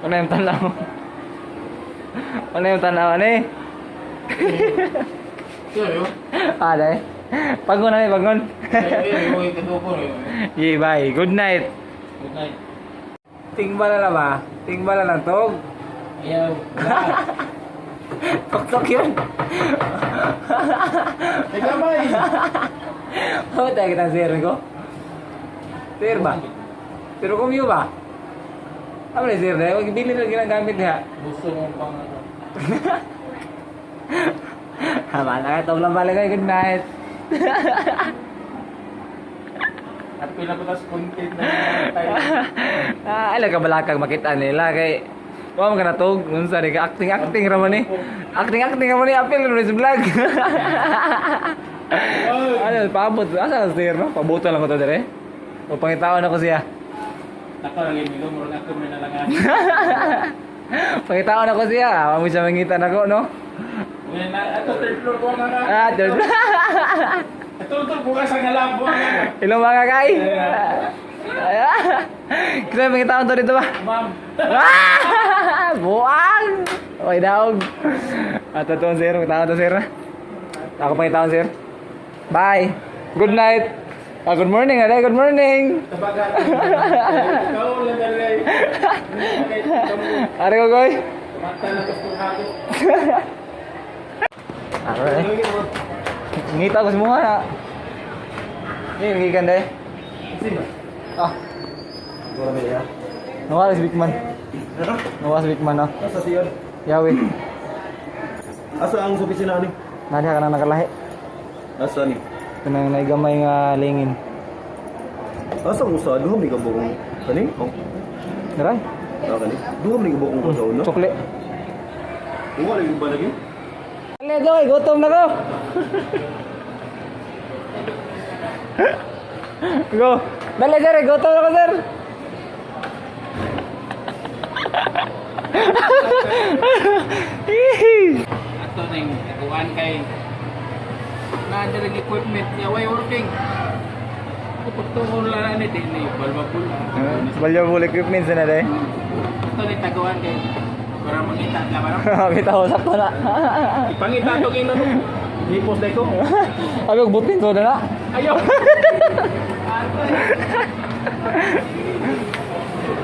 Ano yung tanaw? Ano yung tanaw ni? Yo. Ah, dai. Pagon na ni, pagon. Yo, yo, yo. Yeah, bye. Good night. Good night. Tingbala na ba? Tingbala ng tog. Ayaw. Tok-tok yun. Teka ba? Oh, tayo kitang sir ko. Sir ba? Pero kumyo ba? Ano ni sir? Dahil bili na ginagamit niya. Gusto mo pang ano. Hama na kayo. Tawag lang balik kayo. Good night. At pinapatas content na tayo. Ah, ala ka balakag makita nila kay wa man ka natug unsa ni ka acting acting ra man ni. Acting acting ra man ni apil ra man sa vlog. Ano paabot asa ka sir no? Pabuto lang ko to dire. O pangitaon ako siya. Nako lang yun, ikaw murag ako may nalangan. Pangitaon ako siya. Wa mo siya mangita nako no. Ngayon na, ato third floor ko nga nga. Ah, third. Ato to bukas ang alam ko nga. Hello mga kay. Kasi pangitaon to dito ba? Ma'am. Ah! Buang! Okay, daog. At ito, sir. Pangitaon to, sir. Ako pangitaon, sir. Bye. Good night. Ah, good morning, ade. Good morning. Tabagat. Ikaw lang dalay. Are ko, goy. Mata na tapos kong hapit. Are. Ngita ko sa mga na. Ini ngikan deh. Sino? Ah. Nawala si Bigman. Nawala si Bigman, ah. Asa siya? Yawi. Asa ang opisina ni? Nadiha ka na nakalahi. Asa ni? Kanang naigamay nga lingin. Asa ang usa? Duha may kabukong kani? Oh, Daray. ah, kani. Duha may kabukong kasaw no? Chokle. Duha lagi ba lagi? Ale, doy, gutom na ko. Go. Dali, sir, gutom na ko, sir. Ato ning nakuan kay na direct equipment niya way working. Pagtungon lang ni di ni balbabul. Valuable equipment sa na day. Ato ni taguan kay para mangita ka ba? Kita ko sakto na. Ipangita to kay nano. Hipos dai ko. Abi og butin to na. Ayaw.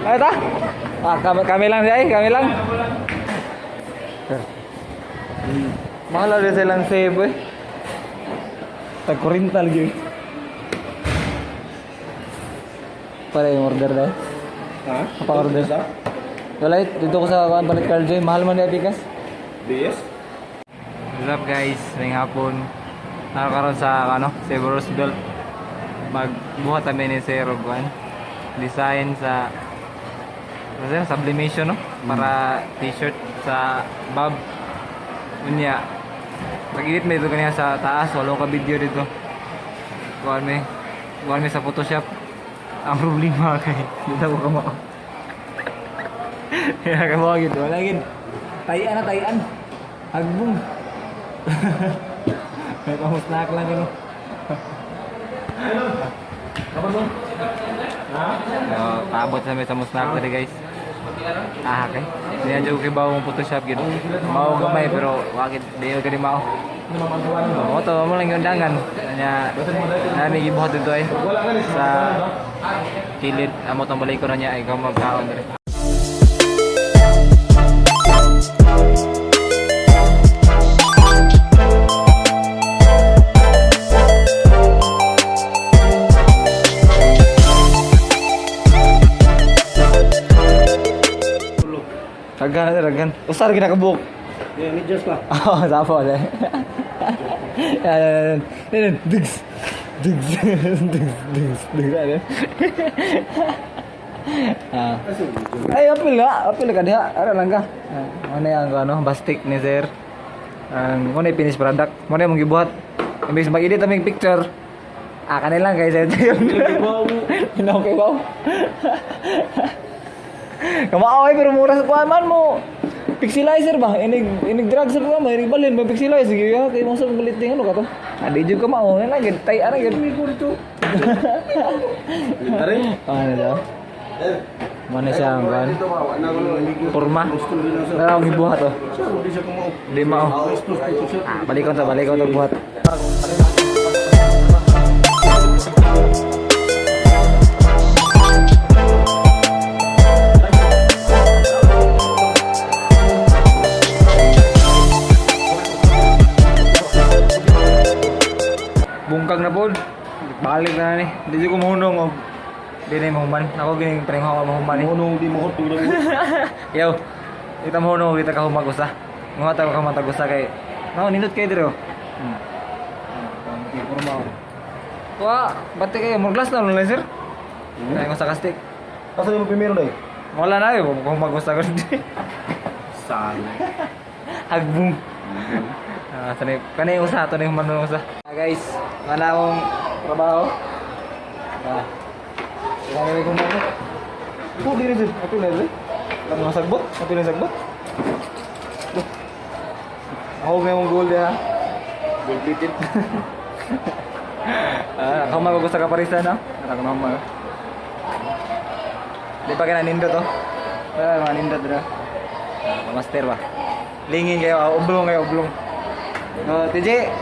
Ay ta. Ah, kami, kami lang siya, eh, kami lang. Mahal din silang save eh. Tag 40 lagi. Para yung order dahil. Ha? Apa-order? Wala eh, dito ko sa kuan palit Carl Joy. Mahal man niya pikas. BS? What's up guys? Ngayong hapon. Nakakaroon sa ano, Severus Belt. Magbuhat kami ni Sir og kuan. Design sa ano sir? Sublimation no? Para t-shirt sa Bob. Unya. Pag-edit may dito kaniya sa taas, wala ka video dito. Kuan may kuan may sa Photoshop. Ang problema kay dito ko kamao. Kaya kamao gid wala gid. Tayan na tayan. Hagbong. May pamusnak lang ano. So, paabot na may sa musnak diri guys. Ah, okay. Niya jud kay bawo mong Photoshop gid. Mao gamay pero wa gid di gani mao. Oo, to mo lang yung undangan. Nya nami gibuhat dito ay sa kilid amo tong balay ko na niya ikaw magkaon diri. Daghan na daghan. Usar gid nakabuk. Yeah, medyas pa. Oo, sapo eh. Yan, yan, yan. Yan, yan. Digs. Digs. Digs, digs, digs. Ano? Ah. Ay, apil nga. Apil ka diha. Ara lang ka. Ah, ano yung ano, bastik ni sir. Ang muna yung finished product. Muna yung gibuhat. Imbis mag-edit aming picture. Ah, kanilang kay sir. Hinaw kay wow. Kamao ay pero mura sa kuan man mo. Pixelizer ba? Inig inig drag sa kuan ba? Inig balin ba pixelizer sige ya kay mo sa palit ding ano ka to. Adi jud ka mao na gid tay ana gid. Tare. Ano daw? Eh. Mana siya ang kan? Porma. Wala akong gibuhat oh. Lima oh. Balikon ta, balikon ta buhat. Bungkag na pod. Balik na ni. Di jud ko mahunong og di na mahuman. Ako gining pareho ka mahuman ni. Ano di mo ko Yo. Kita mo no kita ka humag usa. Mga ta ka matag usa kay. No, nindot kay diri oh. Porma. Oh. Wa, bate kayo mo glass na lang sir. Kay mo sa kastik. Asa yung primero na eh? Wala na eh, kung humag usa ko. Sana. Hagbong. Ah, sanay kanay usa ato na yung human usa. Ah, guys, wala akong trabaho. Ah. Kaya may kumano. Oh, diri sir. Ato na diri. Lang mga sagbot, ato na sagbot. Duh. Ako may mong gold ha. Gold plated. Ah, ako magugusto ka parisa no? Ako na mag. Di pa kina nindot oh. Wala mga nindot dira. Ah, master ba. Lingin kayo, ah, oblong kayo, oblong. No, TJ,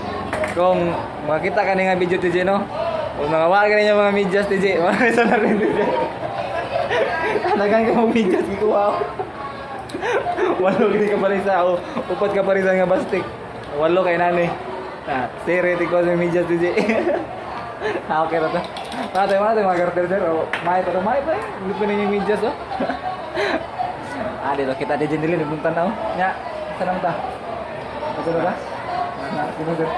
kung makita ka ni nga video TJ no. Kung nangawa ka ninyo mga medyas TJ, mga isa na rin TJ. Talagang ka mong medyas gikuha ako. Walo gini ka parisa o upat ka parisa nga bastik. Walo kay nani. Ah, sere ko sa medyas TJ. Ah, okay na to. Mate, mate, mga garter sir. O, may pa to, may pa eh. Hindi pa ninyo yung medyas oh. Ah, dito kita di jendela di belum tanaw. Nya, senang ta. Betul ba? Nah, sino sir?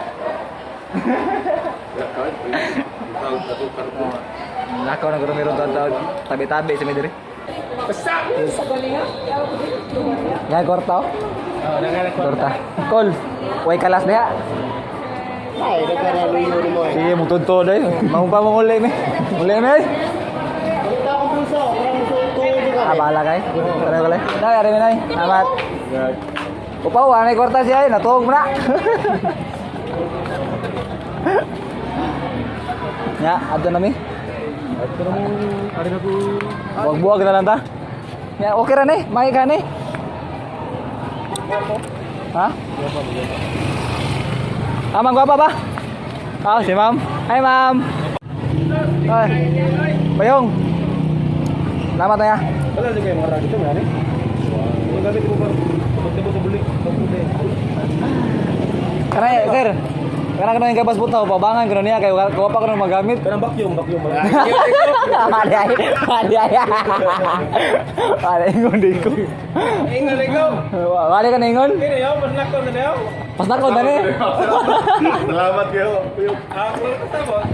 Lakaw na guro meron taon tabi-tabi sa mediri. Nga korta oh. Korta. Kol. Way kalas diha. Ay, nagkaralo yun mo eh. Sige, mutudto day. Mahumpa mo uli mi. Uli mi. Kita akong bulsa, parang gusto Ah, bahala kay. Tara ko lang. Nay, ari mi nay. Amat. Upaw, anay kwarta siya ay natuog mo na. Nya, adto na mi. Pero mo, ari na ko. Buwag-buwag na lang ta. Ya, okay ra ni. May ka ni. Ha? Ah, ma'am, gwapa ba? Ah, si ma'am. Hi, ma'am. Ay. Bayong. Salamat na ya. Wala di kayo mga ragito, may ari. Yung gamit ko parang pagtabo sa bulik, pagputi. Kanay, sir. Kana kana yung kabas butaw, pabangan ko na niya kay kuha pa ko nang magamit. Kanang vacuum, vacuum. Adi ay, adi ay. Adi ingon di ko. Ingon ikaw. Wala ka na ingon? Kini yo, pas nako na yo. Pas na ko dani. Salamat kayo. Ah, wala ka sabot.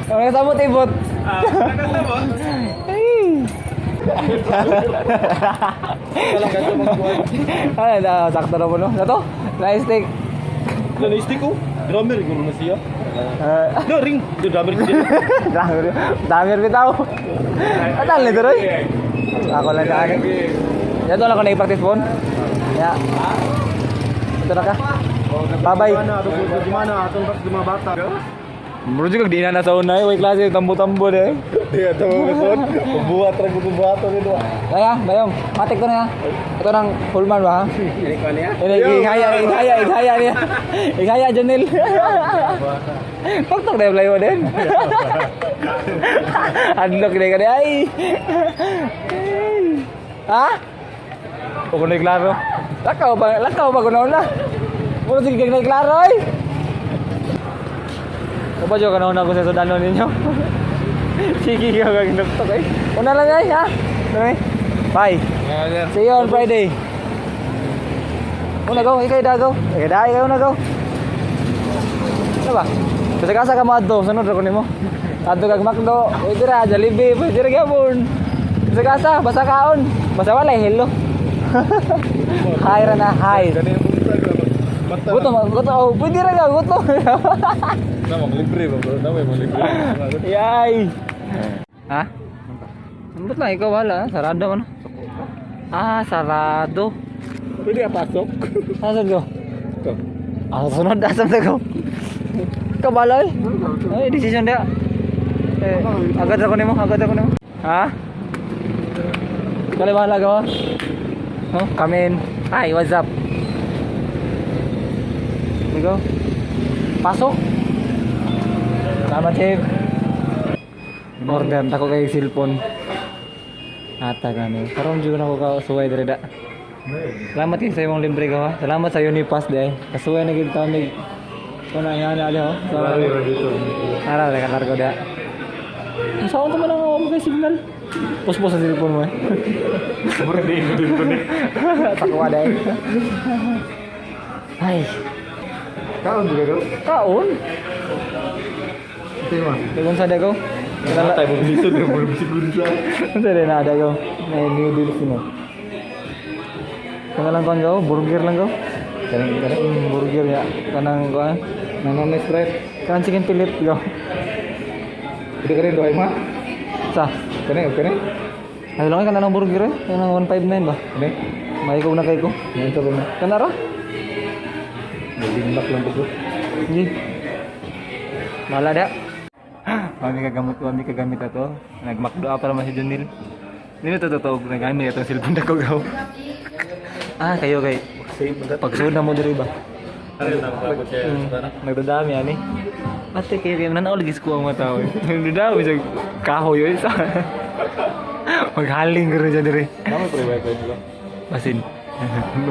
Kami sabot ibot. Ah, wala ka sabot. Ay, na, sakto na po no. Ito, nice take. Nanistik ko. Drummer, gano'n na siya. Eh, No, ring. The drummer ko din. Dami, dami bitaw. Atal nito Roy. Ako lang sa akin. Ito lang ako na-practice phone. Ya. Ito na ka. Bye-bye. Atong gimana, atong bas mga bata. Bro, juga di na sa una eh. Way klase, tambo-tambo na eh. Di ato mo gusod. Buhat ra ko buhat nito. Kaya, bayong. Matik to na ya. Ito nang full man ba? ha? Ini ko niya. Ini, ighaya, ighaya, ighaya niya. Ighaya, Janil. Tok-tok na yung layo din. Unlock na ka ay. Ha? O kung klaro. Lakaw ba? Lakaw ba kunaon na? Puro sige kay klaro ay. Kung ba dyan kanaon ako sa sudano ninyo? Sige ka kag nuktok ay. Una lang ay ha. Dami. Bye. See you on Friday. Una go, ikay da go. Ikay da, ikay una go. Ano ba? Kasi kasa ka mo adto, sunod ra ko nimo. Adto kag McDo, pwede ra Jollibee, pwede ra gyapon. Kasi kasa, basta kaon, basta wala hello. Hi ra na, hi. Gutom, gutom, oh, pwede ra ka, gutom. Na maglibre ba bro? Na may maglibre. Yay! Ha? Ambot lang, ikaw wala. Sarado man. Ah, sarado. Pwede ka pasok. Asan ko? Ito. Ah, sunod. Asan ko? Ikaw bala eh. Ay, decision dia. Eh, agad ako nimo, agad ako nimo. Ha? Kali bahala ka? Oh, come in. Hi, what's up? We go. Pasok. Salamat, Chief. Order ta ko kay cellphone. Ata gani. Karon jud na ko ka suway diri da. Salamat kay sa imong libre ka ha. Salamat sa Unipass day. Kasuway na gid kami. Kuna yan ali ho. Sa Ara ra ka largo da. Saan ko man ang ako kay signal? Puspos sa cellphone mo eh. Mura di ko dito ni. Takwa day. Ay, Kaon juga ko. Kaon. Ito mo. Kung sa dago? Wala tayo mo dito, mo bisod sa. Unsa din na dago? May noodles mo. Kana lang kuan gaw, burger lang gaw. Kanang kanang Burger ya. Kanang kuan. Nanong na Sprite. Kanang chicken fillet gaw. Ito ka rin dohay mo. Sa. Kani, kani. Ay lang kanang burger eh. Kanang 159 ba? Kani. May ko na kay ko. Yan sa ba? Kana ra? Malimlak lang ko. Hindi. Bahala da. Wami kagamit ato. Nagmakdo pa naman si Junil. Hindi na totoo nagamit itong cellphone na ko gaw. Ah, kayo kay Same ba? pagsuod na mo diri ba? Ano na ko siya Nagdadami ani. Ate kayo kayo nanaw lagi ko ang mga tao. Eh. Nagdadami sa kahoy yun sa. Maghaling ko rin dyan diri. Namo pre wifi nila. Basin.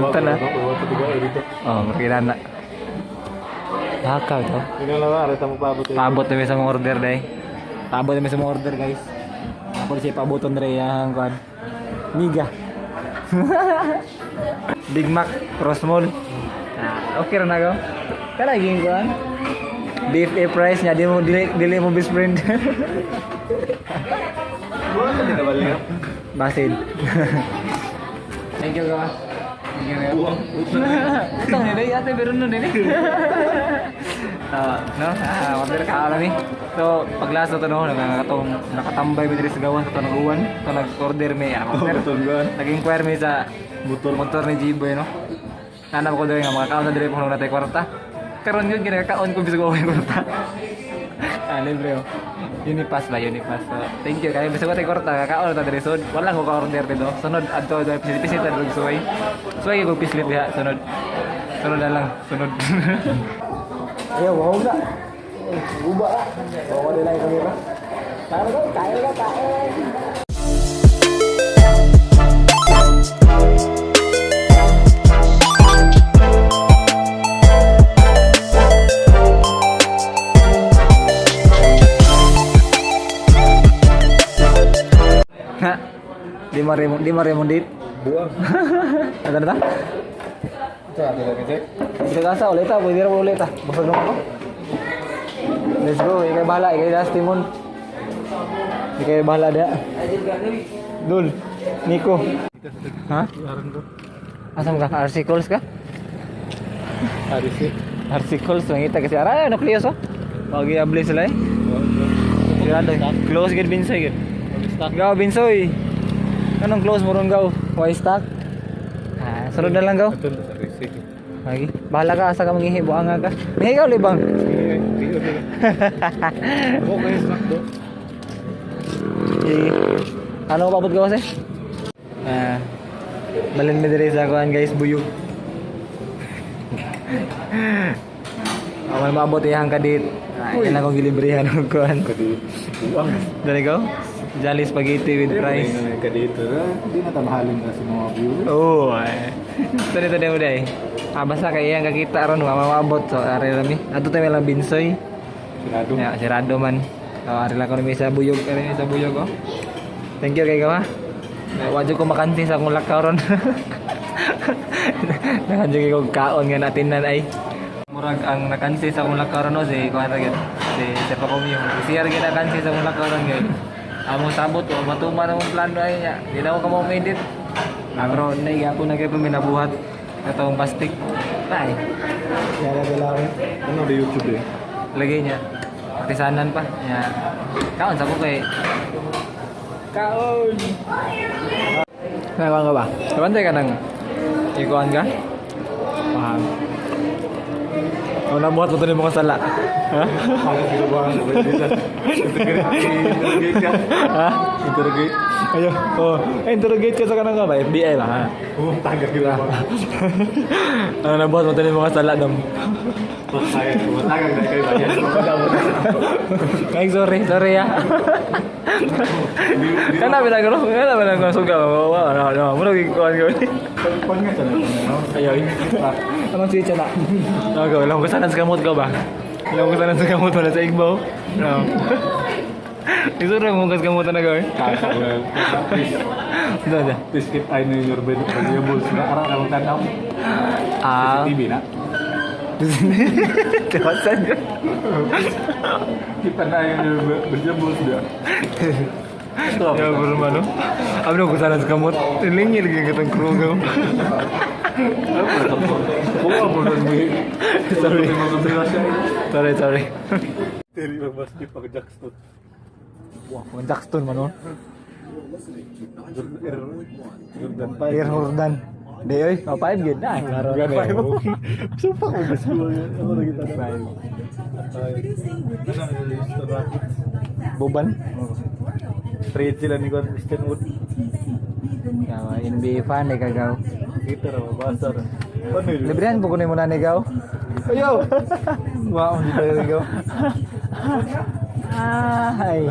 Magta na. Dito. Oh, makilala. Baka to. Tingnan lang areta mo paabot. Eh. Paabot na may sa mga order day. Paabot na may sa mga order guys. Ako siya paaboton dre yang kuan. Miga. Big Mac Cross Mall. Ah, okay ra na go. Kana ging kuan. Beef a price nya di mo dili, dili mo best friend. Wala ka na balik. Basin. Thank you ka. Thank you. Buang. Utang ni day ate meron nun eh. Ah, no? Ah, order ka alam eh. So, paglaso to no, nakatong nakatambay mi diri sa gawan sa tunaguan. To nag-order mi, ah, order. Nag-inquire mi sa Motor. motor ni Jiboy no. Hanap ko diri nga mga kaon na diri kung natay kwarta. Karon yun ginakaon ko bisag wa kwarta. Ah, libre oh. Unipass ba, Unipass. So, thank you. Kaya bisag wa tay kwarta, kakaon ta diri sud. Wala ko ka-order dito. Sunod adto do pisit pisit ta diri suway. Suway ko pislit diha sunod. Sunod na lang, sunod. Ayo, wow na. Guba ah. Bawa nila yung kamera. Tara go, kain na, kain. Ha? Di mo dit. Buang. Ano na ta? Ito ate lang kasi. Bisa kasa ulit ta, pwede ra ulit ta. Busog naman ko. Let's go, ikay bahala, ikay last timon. Ikay bahala da. Dul, Nico. Ha? Asam ka? RC calls ka? Ari si. RC calls, mangita kasi aray, ano clear so? Pagi abli sila eh. Sirado eh. Close gid Binsoy gid. Gaw Binsoy. Anong close mo ron gaw? Why stock? Ah, sunod na lang gaw. Ito sa RC. Lagi. Bahala ka asa ka manghihi buanga ka. Mihi ka libang. Okay, snack do. Sige. Ano ko paabot ka kasi? Ah. Balin mi diri sa kuan guys, buyog. Amal maabot iyang kadit. Ay, kailangan kong gilibrihan og kuan. Kadi buang. Dali go. Jolly spaghetti with rice. Kadi ito. Hindi na tamahalin na sa mga viewers. Oo. Ay. Tuloy tuloy mo day. Ah, basta kay iyang kakita ron wa maabot so ari rami. Adto tayo lang binsoy. Sirado. Ya, sirado man. So, ari lang ko ni sa buyog, ari sa buyog oh. Thank you kay ka. Wa jud ko makansi sa akong lakaw ron. Nakan jud ko kaon nga natinan ay. Murag ang nakansi sa akong lakaw ron no, si kuan ra gyud. Si Sir Pacomio. Si CR gyud nakansi sa akong lakaw ron gyud. Among sabot o matuman among plano ay niya. Di na ako kamo edit. Ah, pero naiya ko na kayo minabuhat katong plastic. Ay, Kaya dala Ano di YouTube eh? lagay niya. Partisanan pa. Ya. Kaon sa ko kay Kaon. Nakaon ka ba? Kabantay ka nang ikuan ka? Paham. O nabuhat mo to ni mo sala. Ha? Interrogate ka. Ha? Interrogate. Ayo, oh, interrogate ka sa kanang ka ba? FBI ba? Ha? Oh, tagag gila. Ano na buhat mo tayo mga sala dam? Tagag na kayo ba? Ay, sorry, sorry ya. Kana bilang ko, kana bilang ko suga wa ano ano, mura gikuan ko. Pag nga sana. Ayaw. Anong siya na? Okay, lang ko sana sa kamot ko ba? Lang ko sana sa kamot wala sa igbaw. No. Isura mo kas kamot na gawin. Ito na. Please keep eye on your valuables. Ara ka lang tanaw. Ah. CCTV na. Tiwasan ko. Keep an eye on your valuables dia. Ya, bermano. Abno ko sana sa kamot. Tilingil lagi katong krugaw. Kuha mo lang ni. Sorry. Sorry, sorry. Diri magbasket pag jackstone. Wah, kung Jackstone man oh. Jordan 5. Air Jordan. Di oy, oh, 5 gid na. Klaro na. Sumpah ko bas. Ako lagi tanong. Boban. Trade sila ni Gordon Christian Wood. Yawa, NBA fan eh kagaw. Kita ra mabasa ra. Paano yun? Librihan po kunin mo na ni Gaw. Ayo. Wow, hindi tayo ikaw. Ay.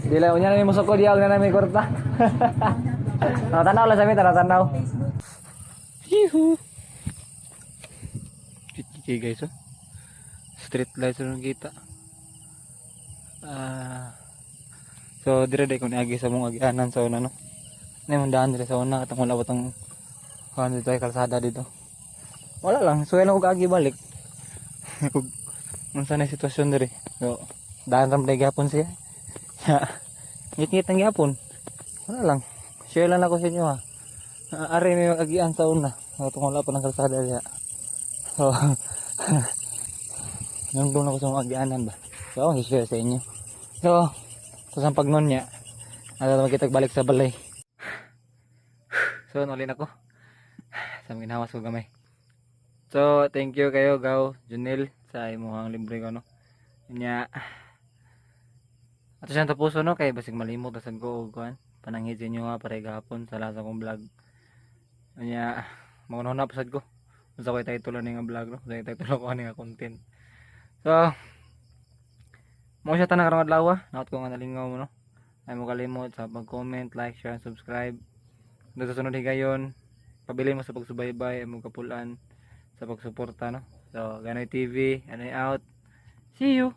Di lang, unya na may musok ko, di na may kwarta. Tanaw lang sa amin, tanaw, tanaw. Yuhu! Okay guys, oh. Street lights rin kita. Ah. So, dire dire ko niagi sa mong agianan sa una, no? Ano yung daan dire sa una, katong wala batang kuhan dito ay kalsada dito. Wala lang, suway lang og agi balik. Ug unsa na yung sitwasyon dire. So, daan ra man gihapon siya. Ya. Ngit-ngit ang gihapon. Wala lang. Share lang ako sa inyo ha. Ah, ari may agian sa una. Katong wala pa ng kalsada diha. So, nandun ako sa mga agianan ba. So, ako share sa inyo. So, sa pagnon niya, ano naman balik sa balay. So, nulin ako. Sa mga ginawas ko gamay. So, thank you kayo, Gaw, Junil, sa imong libre ko, no? Nya, ato siyang tapuso, no? Kay basig malimot na sad ko og kuan. Pananghid sa inyo nga, pare gahapon sa lasa kong vlog. Nya, magunahon na pasad ko. Unsa ko'y title ani nga vlog, no? Unsa ko'y title ko ani nga content. So, mo siya tanang karong adlaw, ah. Naot ko nga nalingaw mo, no? Ay mo kalimot sa pag-comment, like, share, and subscribe. Hanggang sa sunod higayon, pabili mo sa pagsubaybay, ay mo kapulan sa pagsuporta, no? So, Ganoy TV, Ganoy out. See you!